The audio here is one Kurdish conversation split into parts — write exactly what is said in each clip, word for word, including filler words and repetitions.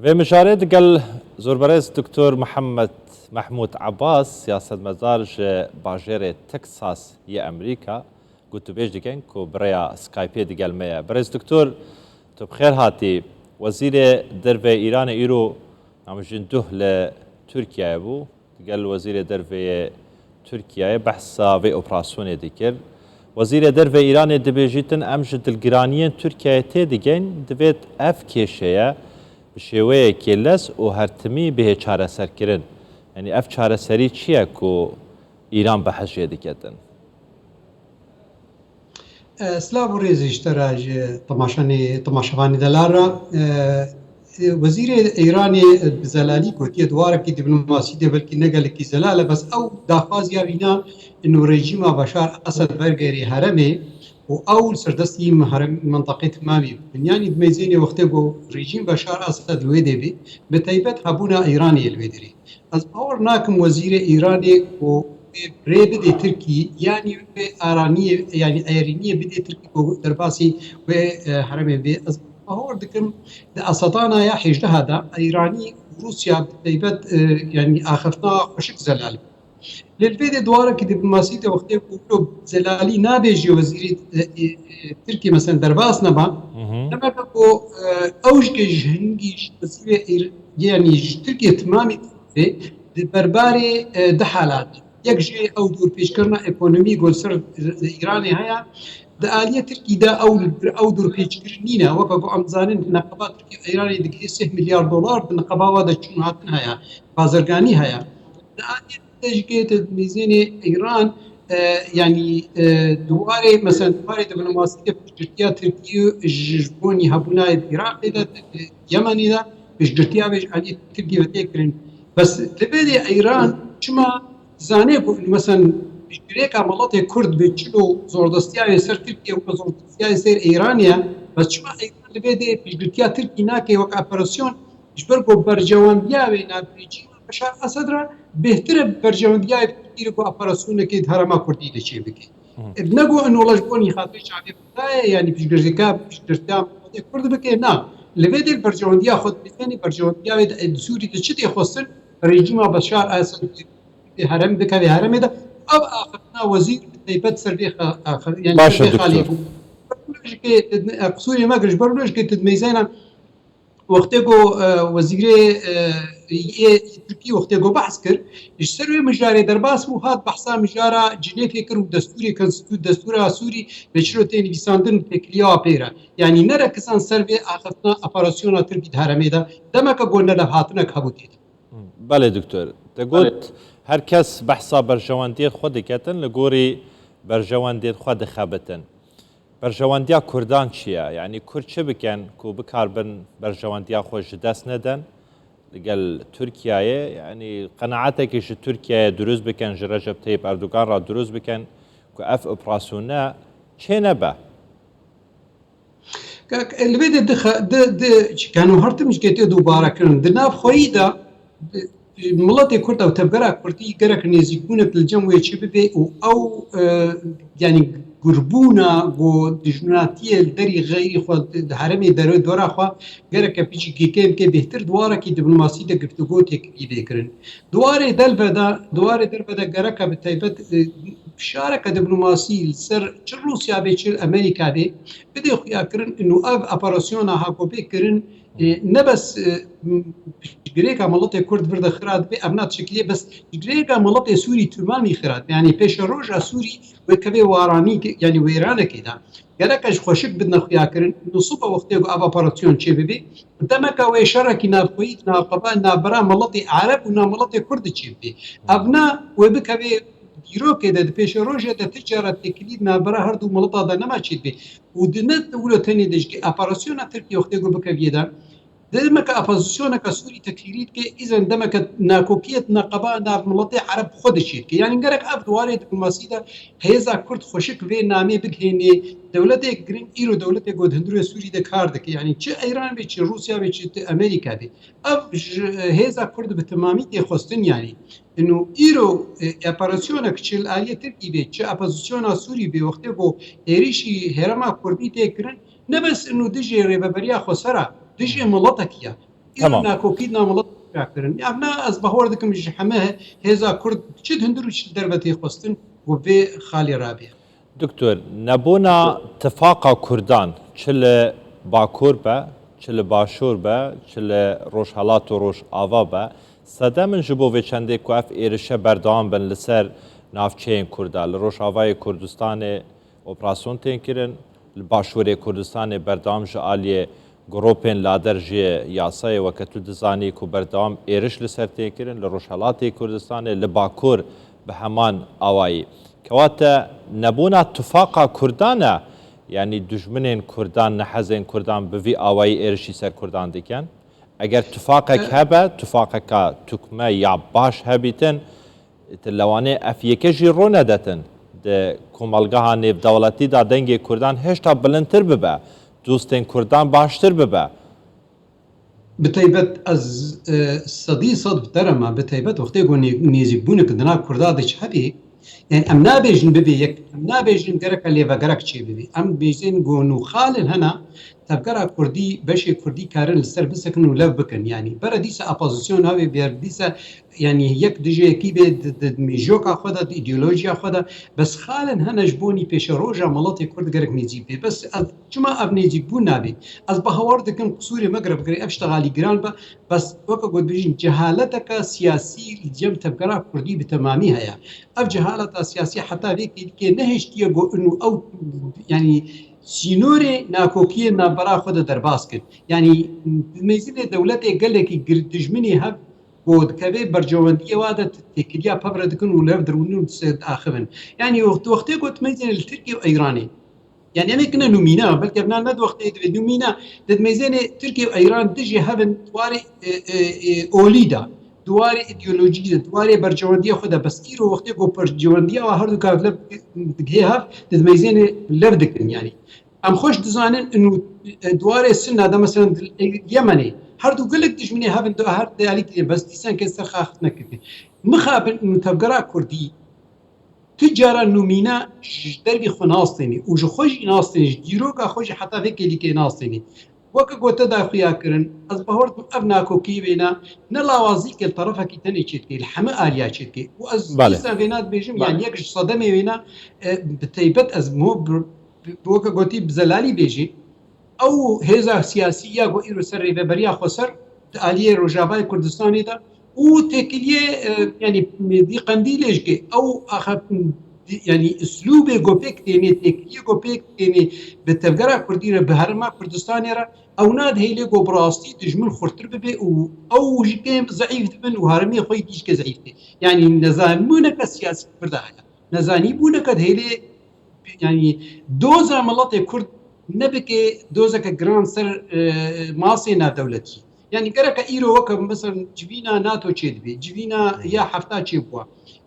Vê mijarê digel Zorbirêz Doktor Mihemed Mehmûd Ebas, siyasetmedar ji bajêrê Texas yê Amerîka, gotûbêj dikin ku bi rêya Skypeê digel me ye. Birêz Doktor, tu bi xêr hatî. Wezîrê Derve Îranê îro namijin duh li Tirkiyeyê bû. Digel Wezîrê Derve yê Tirkiyeyê behsa vê operasyonê dikir. Wezîrê Derve Îranê dibêjîtin, em ji dilgiraniyên Tirkiyeyê têdigên, divêt ev kêşeye bi şêweyekê lez û hertimî bihê çareserkirin. Yanî ev çareserî çi ye ku Îran bi hejê diketin? Silav û rêzê ji te re, ji temaşanê, temaşevanê delal re. Wezîrê Îranê bi zelalî gotiye, di warekî dîplomasî de belkî ne gelekî zelal e, bes ew daxwaziya wîna ino rejîma Beşar Esed wergêrê heremê û ew li serdestî herem, mintaqê timamî bibin. Yanî di mêzênê wextê ku rejîm Beşar Esed li wê dê bê, bi taybet hebûna Îranê li wê derê. Ez bawer nakim wezîrê Îranê ku wê rê bidê Tirkî, yanî wê araniyê, yanî erîniyê bidê Tirkî ku derbasî wê, e, heremê bê. Ez bawer dikim di Esedana ya hêjdeha de Îranî û Rûsya bi taybet, e, yanî axiftina xweşik zelal. Lê li vê de di warekî dîplomasî de wextê ku wilo zelalî nabêjî wezîrê, e, e, e, Tirkî, mesela derbas neba, demeke ku, e, ew jikê ji hingî ji wezîrê Îr-, yanî ji Tirkiyê timamî vê di berbarê, e, du halat. Yek jê ew dorpêçkirina ekonomî ku li ser Îranê heye, di aliyê Tirkî de ew, ew dorpêçkirin nîne. Weke ku em dizanin neqeba Tirkî û Îranê digihê sih milyar dolar, di neqeba wa de çûn hatin heye, bazirganî heye. Di aliyê Piştgirtiyê tu dibînî Îran, e, yanî, e, di warê, mesela di warê diplomasî de piştgirtiya Tirkiyê ji, ji bo hebûna Iraqê de, e, Yemenê de piştgirtiya vê ji aliyê Tirkiyê ve tê kirin. Bes li vê de Îran çima dizane ku, mesela, piştgirêka miletê Kurd bi çilo zordestiyayê ser Tirkiye û zordestiyayê ser Îranê ye, bes çima Îran li vê de piştgirtiya Tirkiyê nake wek operasyon? Ji ber ku berjewendiya wê navbêjî Beşar Esed re bêhtir e berjewendiya Tirkî ku operasyonekê di herêma Kurdî de çêbike. E, ne ku inola ji bo nîxatirê çavê Kurda ye, yanî piştgirtîka, piştgirtiya miletê Kurd bike, na. Li vê dê berjewendiya xwe dibîne, berjewendiya wê di, di Sûrî de çi tê xwestin, rejîma Beşar Esed herem bikeve heremê de, ev axiftina wezîr bi taybet ser vê xa-, axif-, yanî Baş ser e, vê xalê doktor. Bû. Ji ber wilo jikê, e, qisûrê me kir, ji ber wilo jikê tu dimeyzena Wextê ku, e, wezîrê, e, yê Tirkî wextê ku behs kir, ji ser wê mijarê derbas bû, hat behsa mijara Cinêfê kir û destûrê konstitû-, destûra Sûrî vê çiro tê nivîsandin û têkiliya pê re. Yanî ne re kisan ser vê axiftina operasyona Tirkî di herêmê de, demeke ku ne levhatinek hebû tê de. Belê doktor. Te got, her kes behsa berjewendiyê xwe diketin, li gorî berjewendiyê xwe dixebitin. Berjewendiya Kurdan çi ye? Yanî Kurd çi bikin ku bikaribin berjewendiya xwe ji dest nedin? Li gel Tirkiyeyê, yanî qenaetekî ji Tirkiyeyê dirust bikin, ji Recep Tayyip Erdogan re dirust bikin ku ev operasyone çê nebe? Kak, li vê de di xe-, di, di, çi kano her tim ji ketê dubare kirin. Di nav xweyî de, di, Miletê Kurd ew tevgera Kurdî gerek nêzîkbûnek li cem wê çi bibe û ew, e, yanî gurbûna ku dijminatiyê li derî xeyrî xwe di, di herêmê derê dora xwe gereke piçîkî kêm ke bêhtir di warekî diplomasî de giftûgo têkilî bê kirin. Di warê delve de, di warê derve de gereke bi taybet, e, fişareke diplomasî li ser çi Rûsya bê çi Amerîka bê bidê xuya kirin û ev operasyona ha ku bê kirin, E, ne bes, e, m-, piştgirêka miletê Kurd vir de xira dibe, ev na şekilî, bes piştgirêka miletê Sûrî timamî xira dibe. Yanî pêşeroja Sûrî wê kevê waranî, yanî wêranekê de. Gerek e ji xweşik bidine xuya kirin. Nisiba wextê ku ev operasyon çê bibe, demeke wê şerekî navxweyî, navxwe, navbera miletê Ereb û nav miletê Kurd de çê bibe. Ev na wê bikeve dîrokê de, di pêşerojê de ti cara têkilî navbera her du mileta de nema çê dibe. Û di ne wilo tenê de ji operasyona Tirkiye wextê ku bikeviyê de, demeke opozisyoneke Sûrî teklîlî dike, îzen demeke nakokiyê di neqeba nav miletê Ereb xwe de çê dike. Yanî gerek ev di warê diplomasî de hêza Kurd xweşik vê namê bigihênê dewletê giring, îro dewletê ku di hundirê Sûrî de kar dike. Yanî çi Îran bê, çi Rûsya bê, çi Amerîka bê. Ev ji hêza Kurd bi timamî tê xwestin yanî. Ino îro, e, operasyonek çi li aliyê Tirkî bê, çi opozisyona Sûrî bê, wextê ku êrîşî herêma Kurdî tê kirin, ne bes ino dijî rêveberiya xweser e, dijî miletekî ye. Îro Tamam. nakokî di nav milet kirin. Ev ne ez bahwer dikim ji heme hêza Kurd çi di hundir û çi li derve tê xwestin û vê xalê rabê. Doktor, nebûna tifaqa Kurdan, çi li Bakur be, çi li Başûr be, çi li Rojhelat û Rojava be, sedem in ji bo vê çendê ku ev êrişe berdewam bin li ser navçeyên Kurda. Li Rojavayê Kurdistanê operasyon tên kirin, li Başûrê Kurdistanê berdewam ji aliyê gropên lader ji yasayê, weke tu dizanî, ku berdewam êriş li ser tên kirin, li Rojhelatê Kurdistanê, li Bakur bi heman awayî. Kewate nebûna tifaqa Kurdan e, yanî dijminên Kurdan, nehezên Kurdan bi vî awayî êrişî ser Kurdan dikin. Eger tifaqek E- hebe, tifaqeka tukme ya baş hebîtin, tu lewanê ev yeke jî ro nedetin. Di komelgeha nêvdewletî de dengê Kurdan hêşta bilindtir bibe, dostên Kurdan baştir bibe. Bi taybet ez, e, sedî sed bi te re me, bi taybet wextê ku nê-, nêzîkbûnek di nav Kurda de çi hebî, yani em nabêjin bibê yek, em nabêjin gereka lêvegerek çê bibê. Em bêjin ku nû xalin hene, tevgera Kurdî, beşê Kurdî karin li ser bisekin û lev bikin. Yani bere dîsa opozîsyon hawê bêr dîsa, yani yek dijî yekî bê di, di, di mîjoka xwe de, di îdeolojiya xwe de, bes xalin hene ji bo nî pêşeroja miletê Kurd gerek nêzîk bê. Bes ev, çima ev nêzîkbûn nabê? Ez bawer dikim qisûrê me gire bigire, ev ştegalî giran be, bes weke ku dibêjin cehaleteke siyasî li cem tevgera Kurdî bi temamî heye. Ev cehaleta siyasî heta vê kêlîkê nehiştiye ku inu ew, yani sînorê nakokiyê navbera xwe de derbas kir. Yani di mêzînê dewletê gelekî gir-, dijminê hev ku dikeve berjewendiyê wa de têkiliya pevre dikin û lev dirûnin û diaxivin. Yani wext-, wextê ku di mêzînê li Tirkiye û Îranê, yani em ê kine nûmîne, belkî ev ne, ne di wextê divê nûmîne, di mêzênê Tirkiye û Îran dijî hev in di warê, e, e, e, olî de, di warê îdeolojî de, di warê berjewendiyê xwe de, bes îro wextê ku berjewendiya wa her du ka lev digihê hev, di mêzênê lev dikin yani. Em xweş dizanin inu, e, di warê Sinna de, mesela di Yemenê, her du gelek dijminê hev in, di her diyalîktê, bes dîsan kes ser xaxit nekirdi. Mixabin inu tevgera Kurdî, tu cara nûmîne ji dervî xwe nastênî û ji xwe jî nastênî, ji dîroka xwe jî heta vê kêlîkê nastênî. Weke ku te daxuya kirin, ez bawer dikim ev nakokî wêne ne lawazî ke li terefekî tenê çêdikê, li hemî aliya çêdikê. Û ez Belê. dîsa vêna dibêjim, Belê. yani yek ji sedemê wêne, e, bi taybet ez mo bi, bi, weke gotî bi zelalî bêjî, ew hêza siyasî ya ku îro ser rêveberiya xweser di aliyê Rojavayê Kurdistanê de û têkiliyê, e, yani dî Qendîlê jî ew axa, dî, yani îslûbê ku pêk tênê, têkiliyê ku pêk tênê bi tevgera Kurdî re, bi herêma Kurdistanê re, ew nadihêlê ku bi rastî dijmin xurtir bibe û ew jî kêm zeîf dibin û herêmê xwe yî dî jî ke zeîf tê. Yani nezanbûneke siyasî li vir de heye. Nezanîbûneke dihêlê, yani doza miletê Kurd nebike dozeke giran ser, e, masê navdewletî. Yani gereke îro weke mesela civîna NATO çêdibe, civîna ya hefta çêbûwa.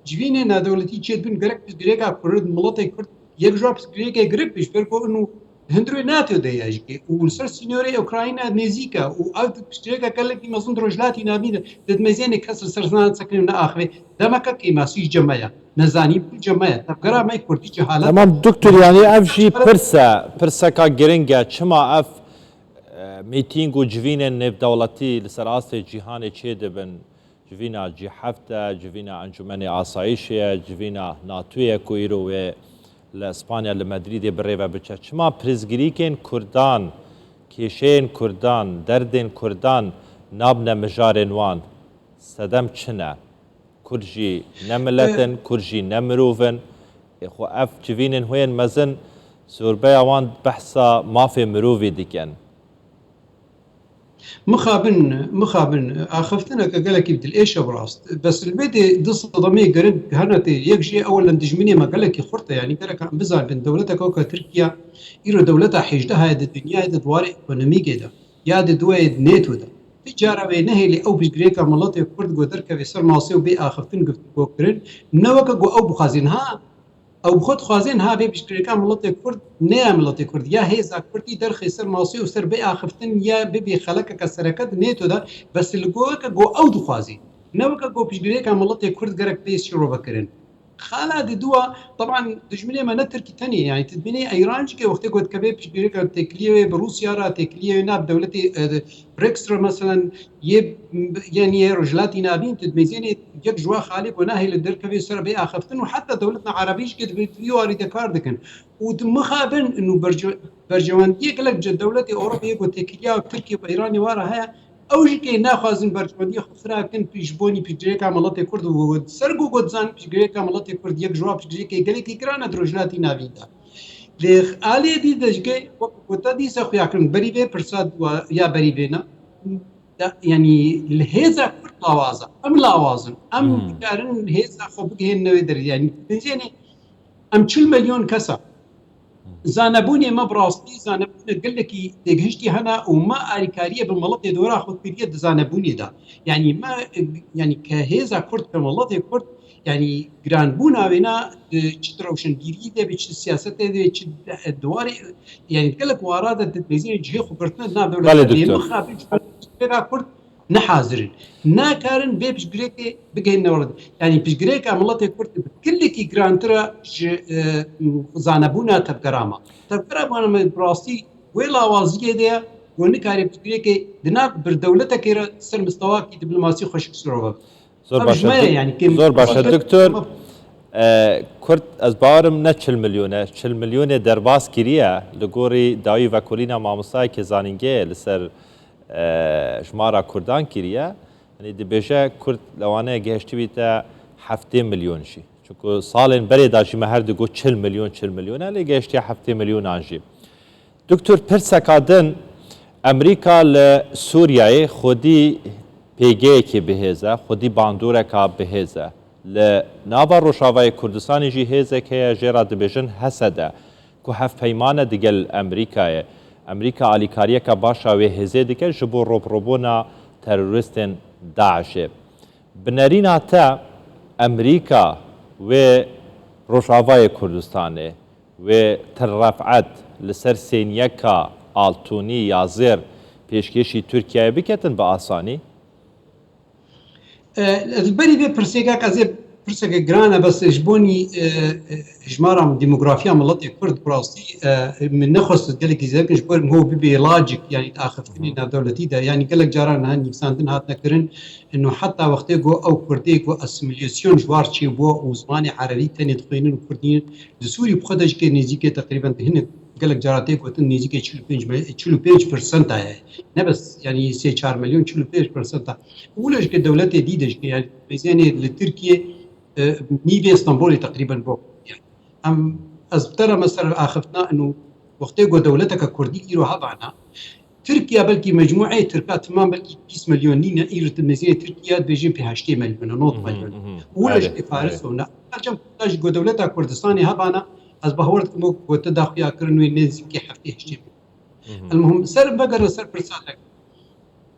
Civînê navdewletî çêdibin gerek pirsgirêka Kurd, miletê Kurd yek ji wan pirsgirêkê girek be, ji ber ku inu hundirê NATO de ye jî û li ser sînorê Ukrayna nêzîk e û ev pirsgirêka gelekî mezin di Rojhilatî Navîn de, di mêzênê kes li ser zan sekine neaxive. Demeke kêmasî ji cem me ye. Nezanîbûn cem me ye. Tevgera me Kurdî cehalet. Tamam doktor, yani ev jî pirs e, pirseka giring e. Çima ev, e, mîtîng û civînên nêvdewletî li ser astê cîhanê çêdibin? Civîna G heft e, civîna Encûmenê Asayîşê ye, civîna NATOyê ye ku îro wê li Îspanya, li Madrîdê bi rê ve biçe. Çima pirsgirêkên Kurdan, kêşeyên Kurdan, derdên Kurdan nabne mijarên wan? Sedem çi ne? Kurd jî ne milet in, Kurd jî ne mirov in. Ê xwe ev civînên xwe yên mezin zorbeya wan behsa mafê mirovî dikin. Mixabin, mixabin, axiftineke gelekî bi dilêş e bi rast. Bes li vê dê du sedemê giring hene tê. Yek jê ewelen dijminê me gelekî xurt e. Yanî gerek em bizanibin dewleteke weke Tirkiye îro dewleta hêjdeh ye di dinyayê de di warê ekonomîkê de. Ya di duweyê di NATO de. Ti cara wê nehêlî ew piştgirêka miletê Kurd ku derkeve ser masê û bê axiftin guftûgo kirin, ne weke ku ew bixwazin. Ha, ew bi xwe dixwazin, ha vê piştgirêka miletê Kurd ne ya miletê Kurd, ya hêza Kurdî derxê ser masê û ser bê axiftin ya bibê xelekeke sereke di NATO de, bes li go weke ku ew dixwazin. Ne weke ku piştgirêka miletê Kurd gerek bê şîrove kirin. Xala di dua, taban dijminê me ne Tirkî tenê, yani tu dibînê Eyran jî ke wextê ku dikeve piştgirêka têkiliyê wê bi Rûsya re, têkiliyê wê nav dewletê, e, BRICS re, meselen, yê, yani yê Rojhilatî Navîn, tu dimêzênê yek ji wa xalê ku nahêle derkevê ser bê axiftin û heta dewletna Erebî jî ke di vî warî de kar dikin. Û di mixabin û berce-, bercewendiyê gelek ce dewletê Ewropayê ku têkiliya Tirkiye û Eyranê wara heye, ew jî kê naxwazin berjewendiyê xwe xira bikin pî-, ji bonî pîşgirêka miletê Kurd û ser ku got zanin pîşgirêka miletê Kurd yek ji wan pîşgirêkê gelekî giran e di Rojhilatî Navîn de. Lê alê dî de jî kê wek ku te dîsa xuya kirin berî vê pirsa dua ya berî vê ne. Da, yanî li hêza Kurd lawaz e. Em lawaz in. Em Hmm. dikarin hêza xwe bigihênine wê derê. Yanî bêjênê em çil milyon kes e. Zanebûnê me bi rastî zanebûne gelekî têgihiştî hene û me alîkariyê bi miletê dora xwe kiriye di zanebûnê de. Yanî me, yanî ke hêza Kurd, ke miletê Kurd, yanî giranbûna wêna, e, çi di rewşengirî de be, çi siyasetê de be, çi di, e, di warê, yanî gelek wara de di mezînê cihê xwe girtine di nav Belê, dewleta de. Doktor. Mixabin ji pêra Kurd ne hazir in. Nakarin vê piştgirêkê bigihînine were. Yanî piştgirêka miletê Kurd bi gelekî girantir e ji, e, zanebûna tevgera me. Tevgera me bi rastî wê lawaziyê de ye ku nikare piştgirêkê di nav bir dewletekê re ser mistewakî diplomasî xweşik sirove. Zor Ev baş ji me e, e, yanî kêm zor baş e, baş e. Doktor. E, Kurd, ez bawerim ne çil milyon e. Çil milyonê derbas kiriye. Li gorî dawî vekolîna mamostayekê zanîngehê li ser, e, jimara Kurdan kiriye. Yanî dibêje Kurd lewane gehiştibîte heftê milyon jî. Çunku salên berê de jî me her digot çil milyon, çil milyon e, lê gehiştiye heftê milyonan jî. Doktor, pirseka din, Amerîka li Sûriyeyê xwedî pêgeyekê bihêz e, xwedî bandoreka bihêz e. Li nava Rojavayê Kurdistanê jî hêzek heye, jê re dibêjin Hesed e, ku hevpeyman e digel Amerîkayê. Amerîka alîkariyeke baş a wê hêzê dike ji bo robrobûna terorîstên DAIŞê. Bi nerîna te, Amerîka wê Rojavayê Kurdistanê, wê Til Refet li ser sêniyeka altûnî ya zêr pêşkêşî Tirkiyeyê biketin bi asanî? E, ez berî vê pirsêkek, ez ê pirseke giran e, bes ji bonî, e, e, hijmara demografiya miletê Kurd bi rastî, e, min nexwest gelekî zêr bikim, ji bo min hû bibê lajik, yanî di axiftinê navdewletî de, yanî gelek caran niha nivîsandin hatine kirin, ino heta wextê ku ew Kurdê ku asîmîlasyon ji war çêbû û zimanê Erebî tenê dixwînin û Kurd nînin, di Sûrî bi xwe de jî kê nêzîkê teqrîben di hinek gelek cara tê gotin nêzîkê çil û pênc me-, çil û pênc persenta ye. Ne bes, yanî sê çar milyon, çil û pênc persenta. Wilo jî ke dewletê dî de jî ke, yanî, mezênê li Tirkiye, e, nîvê Stenbolê teqrîben bo. Yanî, em, ez bi te re mesela axiftina ino wextê ku dewleteke Kurdî îro hebana, Tirkiye belkî mecmûeyê Tirka timam belkî bîst milyon nîne, îro di mezînê Tirkiye dibêjin pê heştê milyon e, nod milyon e. Mhm, mhm. Wilo jî ke Faris û ne. Her çem Kurda jî ku dewleta Kurdistanê hebana, ez bawer dikim wek ku te daxuya kirin wê nêzîkî heftê heştê milyon. Mhm. Elmuhim, ser vegerin ser pirsa te.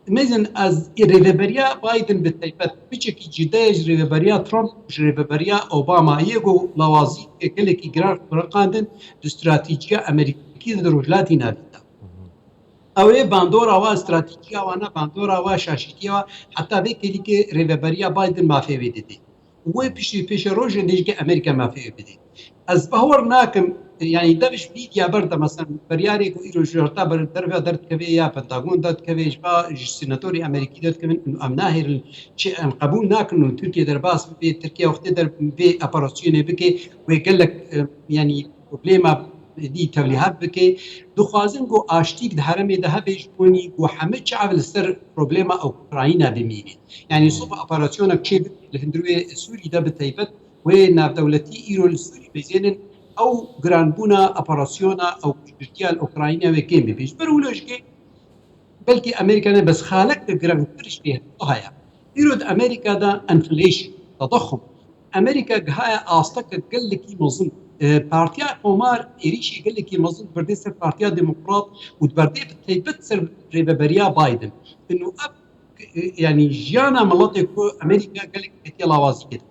Mezin ez rêveberiya Biden bi taybet piçekî cîde ye ji rêveberiya Trump, ji rêveberiya Obama yê ku lawazî gelekî giran xwe raqandin di stratejiya Amerîkî de di Rojhilatî Navîn de. Mhm. Ew ê bandora wa, stratejiya wana, bandora wa, şaşîtiya wa, heta vê kêlîkê rêveberiya Biden mafê wê didê. Wê piştî pêşerojê dê jî Amerîka mafê wê bidê. Ez bawer nakim, yanî dev ji vî diyar de, mesela, biryarê ku îro ji heta ber-, derve derdikeve ya Pentagon derdikeve, ji va ji senatorê Amerîkî derdikevin, em nahêrin, çi em qebûl nakin û Tirkiye derbas bibe, Tirkiye wextê der vê operasyonê bike, wê gelek, e, yanî problema dî tevlîhev bike. Dixwazin ku aştîk di herêmê de hebe ji bo nî ku heme çav li ser problema Ukrayna bimîne. Yanî Hmm. soba operasyonek çêbike li hundirê Sûrî de bi taybet wê navdewletî îro li Sûrî bizênin ew giranbûna operasyona ew piştgirtiya li Ukrayna wê kêm bibe. Ji ber wilo jî belkî Amerîka ne bes xalek de girantir ji vê heye. Îro di Amerîka de enflation, tedaxum. Amerîka gihaye asteke gelekî mezin. E, Partiya Komar êrîşê gelekî mezin berdê ser Partiya Demokrat û diberdê bi taybet ser rêveberiya Biden. Ino ev, e, yanî jiyana miletê ku Amerîka gelek ketiye lawazî kir.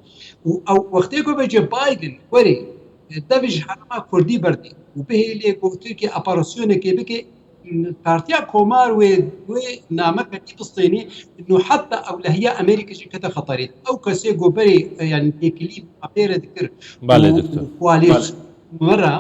Û ew wextê ku bêje Biden werê, e, dev ji herêma Kurdî berdê û bihêlê ku Tirkiye operasyonekê bike, Partiya Komar wê, wê nameke dî bistênî, û heta ewlehiya Amerîka jî kete xeterê. Ew kesê ku berê, e, yanî têkilî apêre dikir Bale, û, doktor. û koalîs me re,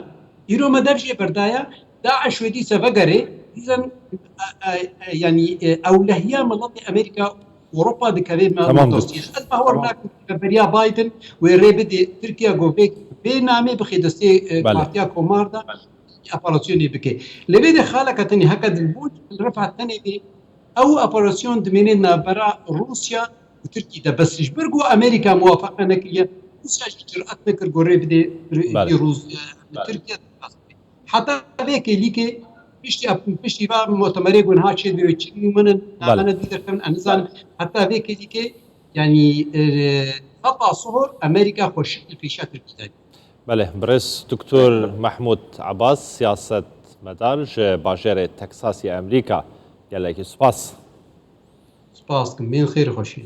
îro me dev jê berdaya, DAIŞ wê dîse vegerê, dîzen, e, e, e, yanî, e, ewlehiya miletê Amerîka, Ewropa dikeve me Tamam, dostiye. Ez bawer nakim ku beriya Biden wê rê bidê Tirkiye ku vê, vê namê bixê destê, e, Bale. Partiya Komar de operasyonê bike. Lê vê de xaleke tenê heke dilbûn li rifa tenê bê, ew operasyon dimêne navbera Rûsya û Tirkî de, bes ji ber ku Amerîka muwafeqe nekiriye, Rûsya jî cüret nekir ku rê bidê Bale. Rûs, e, Tirkiye. Heta vê kêlîkê piştî, piştî va mutemerê ku niha çêdibê çi nûmenin, Bale. namene dî derkevin, ez nizanim. Heta vê kêlîkê, yanî, e, heta sihor Amerîka xwe şik li pêşiya Tirkî dayî. Belê, birêz Doktor Mehmûd Ebas, siyasetmedar ji bajêrê Teksasê Amerîka. Gelekî spas. Spas dikim. Bên xêr, xweşî.